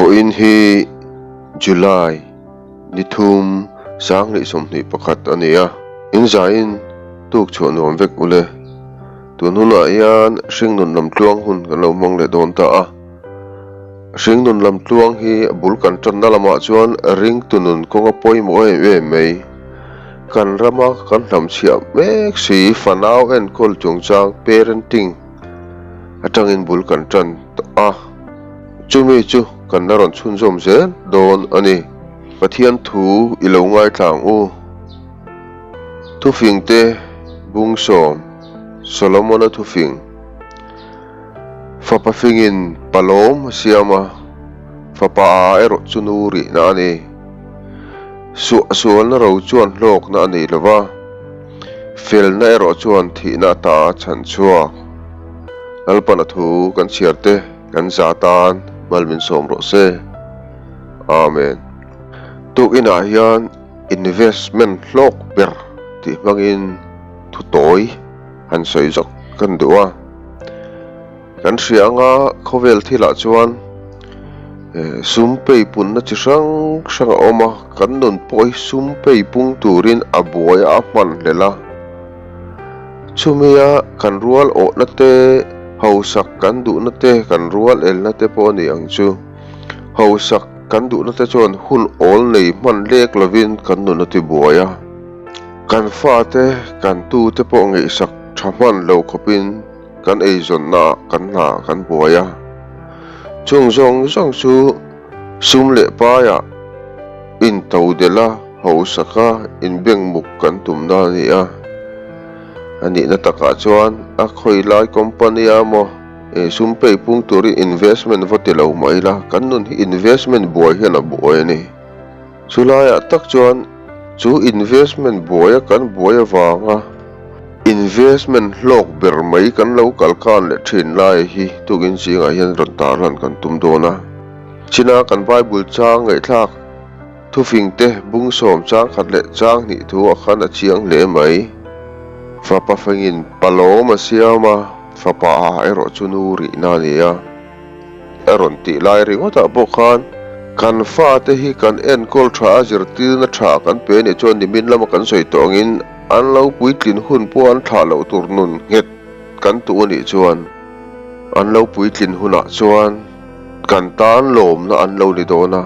Vawiin hi July ni thum 2021 a ni a, in zaiin tuk chhuah nuam vek ule. Tun hunah hian hringnun lam tluang hun kan lo hmang leh dawn ta a. Hringnun lam tluang hi a bul kan tanna lamah chuan ringtu nun kawng a pawimawh em em mai. Kan rama kan hlamchhiah mek si fanau enkawl chungchang, parenting, atangin bul kan tan tawh a, chumi chu kan la rawn chhunzawm zel dawn a ni. Pathian thu i lo ngaithla ang u. Thufingte bung sawm, Solomona thufing. Fapa fingin palawm a siam a, fapa a erawh chu nu rihna a ni. Suahsualna ro chuan hlawkna a nei lo va, felna erawh chuan thihna ata a chhan chhuak. Lalpana thu kan chhiar te kan za tan mal min sawm rawh se. Amen. Tukinah hian investment hlawk ber tih hmangin thu tawi han sawi zawk kan duh a. Kan hria anga khawvel thilah chuan sum pei punna chi hrang hrang a awm a, kan nun pawh hi sum pei pung turin a buai a hman hlel a. Chumia kan rual awhna te, hausak kan duhna te, kan rual elna te pawh a ni ang chu. Hausak kan duhna te chuan hun awl nei hman lek lovin kan nun a ti buai a. Kan fate, kan tute pawh ngaihsak tha hman lo khawpin kan eizawnna ah kan hna kan buai a. Chung zawng zawng chu sum leh paiah intodelh a, hausaka inbengmuk kan tumna a ni a. A nihna takah chuan a khawi lai company a maw sum pei pung turin investment va ti lo mah ila kan nun hi investment buai hian a buai a ni. Chulaiah tak chuan chu investment buaia kan buai avanga investment hlawk ber mai kan lo kal khan leh thin lai hi tukin zingah hian rawn tarlan kan tum dawn a. China kan Bible chang ngaihthlak thufing te bung sawm chang khat leh chang hnih thu ah khan a chiang hle mai. Fapa fengin palawm a siam a, fapa ah erawh chu nu rihna a ni a. A rawn tih lai ringawtah pawh khan kan fate hi kan enkawl tha a, zirtirna tha kan pe anih chuan nimin lama kan sawi tawh angin an lo puitlin hun pawh an thlah loh tur nun nghet kan tuh anih chuan an lo puitlin hunah chuan kan tan lawmna an lo ni dawn a.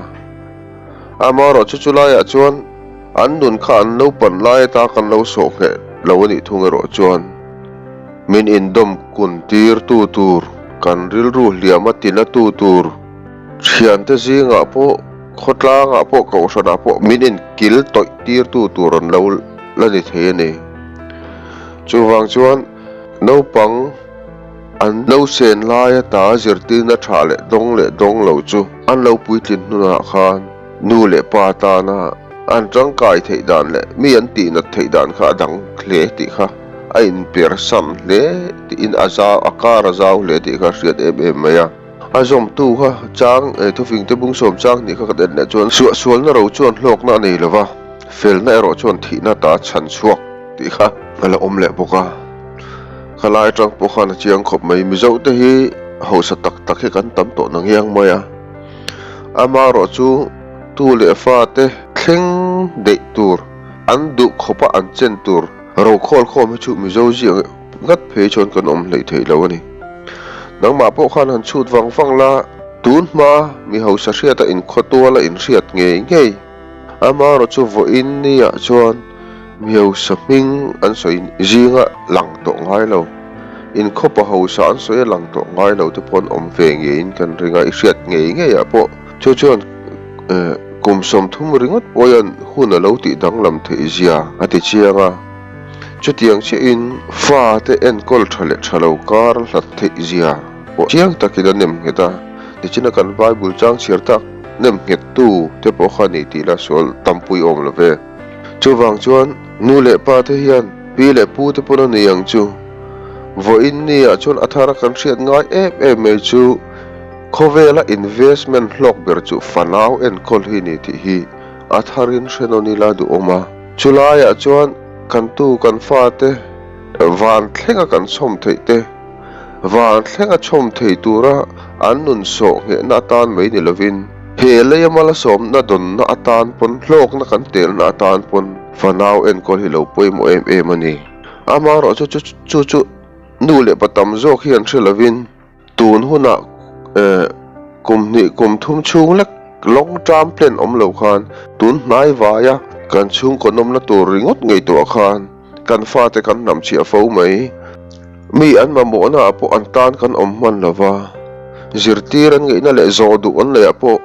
Amaherawhchu chu laiah chuan an nun kha an lo pan lai ata kan lo sawh ngheh lo anih thung erawh chuan Min indawm kun tir tu tur, kan rilru hliam a tina tu tur, thiante zingah pawh, khawtlangah pawh, kohhranah pawh min inkil tawih tir tu tur an lo la ni thei a ni. Chuvang chuan naupang an lo sen lai ata zirtirna tha leh dawng leh dawng lo chu an lo puitlin hnunah khan nu leh pa tana an tangkai theih dan leh mi an tihnat theih dan kha a dang hle tih kha a inpersan hle tiin a zau a kar a zau hle tih kha a hriat em em mai a. A zawmtu kha chang eh thufing te bung sawm chang hnih kha ka en leh chuan suahsualna ro chuan hlawkna a nei lo va, felna erawh chuan thihna ta chhan chhuak tih kha a la awm leh bawk a. Khalai atang pawh khan a chiang khawp mai Mizo te hi hausa tak tak hi kan tam tawh na ngiang mai a, amaherawh chu tu leh fa te thleng daih tur an duh khawpa an chen tur Rokhawl khawm hi chu Mizo ziah ngat phei chuan kan awm hleih theih lo a ni. Nangmah pawh khan han chhut vang vang la, tun hma mi hausa hriata inkhawtuala inhriat ngei ngei. Amaherawh chu vawiin niah chuan mi hausa hming an sawi zinga lang tawh ngai lo, inkhawpa hausa an sawi a lang tawh ngai lo te pawh an awm ve ngeiin kan ring a, i hriat ngei ngeiah pawh chu chuan Kum 30 ringawt pawhin hun a lo tih danglam theih zia a ti chiang a, chutiang chiahin fate enkawl tha leh tha lo kar hlat theih zia pawh chiang takin a nem nghet a, nichina kan Bible chang chhiar tak nem nghet tu te pawh kha ni tih la sual tampui awm lo ve. Chuvang chuan nu leh pa te hian pi leh pu te pawn a ni ang chu. Vawiin ni ah chuan a thar a kan hriat ngai em em mai chu Khawvela investment hlawk ber chu fanau enkawl hi ni tih hi a tharin hre nawn ila duhawm a. Chulaiah chuan kan tu kan fate van thlenga kan chhawm theih te, van thlenga chhawm thei tura an nun sawh nghehna atan mai ni lovin. He leia malsawmna dawnna atan pawn hlawkna kan telna atan pawn fanau enkawl hi lo pawimawh em em a ni. Amaherawhchu chu chu chu nu leh pa tam zawk hi an hre lovin tun hunah eh kum hnih kum thum chhung lek long term plan awm lo khan tun hnai vaia kan chhungkaw nawmna tur ringawt ngaihtuah khan kan fate kan hnamchhiah fo mai. Mi an mamawhnaah pawh an tan kan awm hman lo va, zirtir an ngaihna leh zawh duh an neihah pawh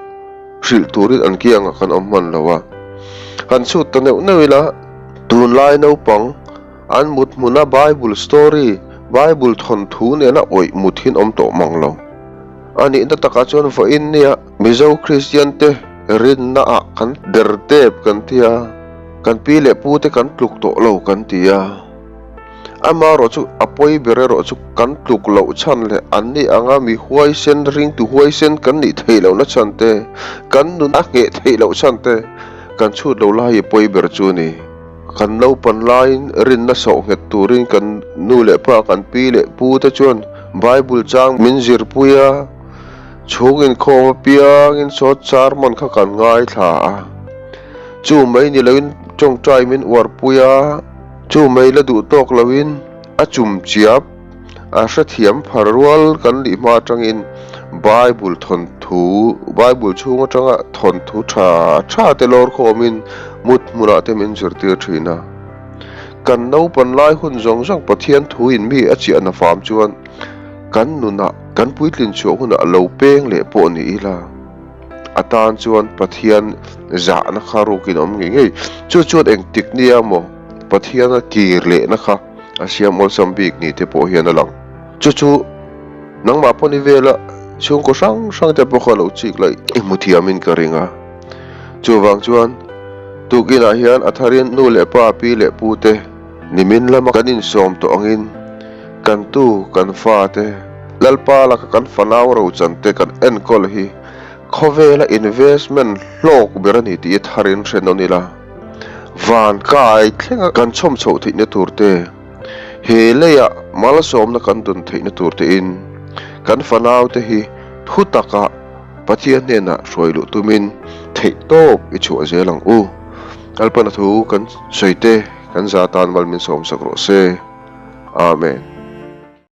hrilh turin an kiangah kan awm hman lo a. Han chhut ta neuh neuh ila, tunlai naupang an mut hmuna Bible story, Bible thawnthu nena awih mut hin awm tawh mang lo. A nihna takah chuan vawiin nia Mizo Kristian te rinnaah kan der tep kan ti a, kan pi leh pute kan tluk tawh lo kan ti a. Amaherawh chu a pawi ber erawh chu kan tluk loh chhan leh an nih anga mi huaisen, ringtu huaisen kan nih theih lohna chhan te, kan nun a ngheh theih loh chhan te kan chhut lo lai hi pawi ber chu a ni. Kan naupan laiin rinna sawh nghet turin kan nu leh pa, kan pi leh pu te chuan Bible chang min zirpui a, chhung inkhawm apiangin sawt sermon kha kan ngaithla a, chu mai ni loin tawngtai min uarpui a. Chu mai la duh tawk loin a chum chiap, a hrethiam phar rual kan nih hma atangin Bible thawnthu, Bible chhung atanga thawnthu tha tha te lawr khawmin mut hmunah te min zirtir thin a. Kan naupan lai hun zawng zawng Pathian thuin mi a chiahna fam chuan kan nunah kan puitlin chhuah hunah lo peng leh pawh ni ila. A tan chuan Pathian zahna kha rukin awm ngei ngei. Chu chuan engtik nia maw Pathiana kir lehna kha a siam awlsam bik ni te pawh hian a lang. Chu chu nangmah pawh ni vela chhungkaw hrang hrang te pawh kha lo chik laih i hmu thiamin ka ring a. Chuvang chuan tukinah hian a tharin nu leh pa, pi leh pu te nimin lama kan insawm tawh angin kan tu, kan fa te, Lalpa laka kan fanau rochan te kan enkawl hi Khawvela investment hlawk ber a ni tih i tharin hre nawn ila, van kai thlenga kan chhawm chhoh theihna tur te, he leiah malsawmna kan dawn theihna tur tein kan fanaute hi thu taka Pathian hnenah hruai luh tumin theihtawp i chhuah zel ang u. Lalpana thu kan sawi te kan za tan mal min sawmsak rawh se. Amen.